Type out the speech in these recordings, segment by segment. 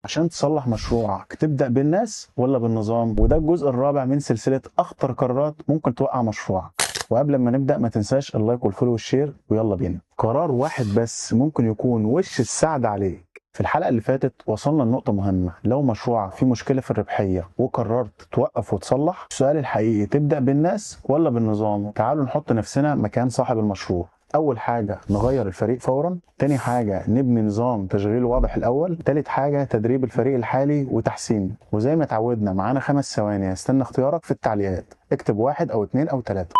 عشان تصلح مشروعك تبدأ بالناس ولا بالنظام؟ وده الجزء الرابع من سلسلة أخطر قرارات ممكن توقع مشروعك. وقبل ما نبدأ ما تنساش ال like وال follow وال share، ويلا بينا. قرار واحد بس ممكن يكون وش السعد عليك. في الحلقة اللي فاتت وصلنا لنقطة مهمة، لو مشروعك فيه مشكلة في الربحية وقررت توقف وتصلح، السؤال الحقيقي تبدأ بالناس ولا بالنظام؟ تعالوا نحط نفسنا مكان صاحب المشروع. أول حاجة نغير الفريق فورا، تاني حاجة نبني نظام تشغيل واضح الأول، تالت حاجة تدريب الفريق الحالي وتحسينه. وزي ما اتعودنا معانا 5 ثواني، هستنى اختيارك في التعليقات، اكتب 1 أو 2 أو 3.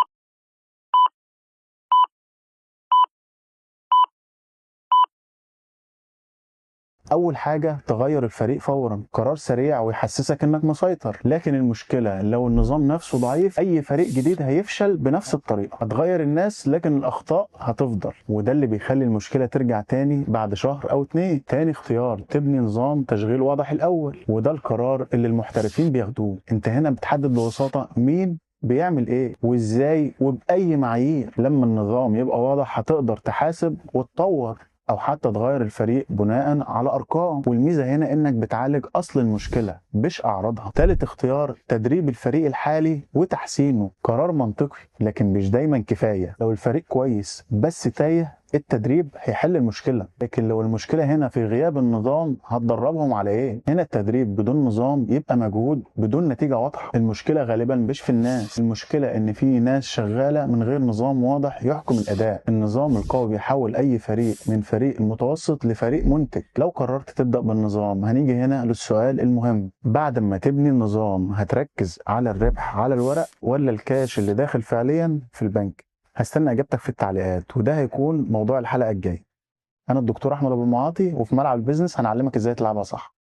أول حاجة تغير الفريق فورا، قرار سريع ويحسسك إنك مسيطر، لكن المشكلة لو النظام نفسه ضعيف أي فريق جديد هيفشل بنفس الطريقة. هتغير الناس لكن الأخطاء هتفضل، وده اللي بيخلي المشكلة ترجع تاني بعد شهر أو 2. تاني اختيار تبني نظام تشغيل واضح الأول، وده القرار اللي المحترفين بياخدوه. أنت هنا بتحدد ببساطة مين بيعمل ايه وازاي وبأي معايير. لما النظام يبقى واضح هتقدر تحاسب وتطور او حتى تغير الفريق بناء على ارقام، والميزة هنا انك بتعالج اصل المشكلة مش اعراضها. تالت اختيار تدريب الفريق الحالي وتحسينه، قرار منطقي لكن مش دايما كفاية. لو الفريق كويس بس تايه التدريب هيحل المشكلة، لكن لو المشكلة هنا في غياب النظام هتدربهم على ايه؟ هنا التدريب بدون نظام يبقى مجهود بدون نتيجة واضحة. المشكلة غالبا مش في الناس، المشكلة ان في ناس شغالة من غير نظام واضح يحكم الاداء. النظام القوي بيحول اي فريق من فريق متوسط لفريق منتج. لو قررت تبدا بالنظام هنيجي هنا للسؤال المهم، بعد ما تبني النظام هتركز على الربح على الورق ولا الكاش اللي داخل فعليا في البنك؟ هستنى اجابتك في التعليقات، وده هيكون موضوع الحلقة الجاية. انا الدكتور احمد ابو المعاطي، وفي ملعب ال business هنعلمك ازاي تلعبها صح.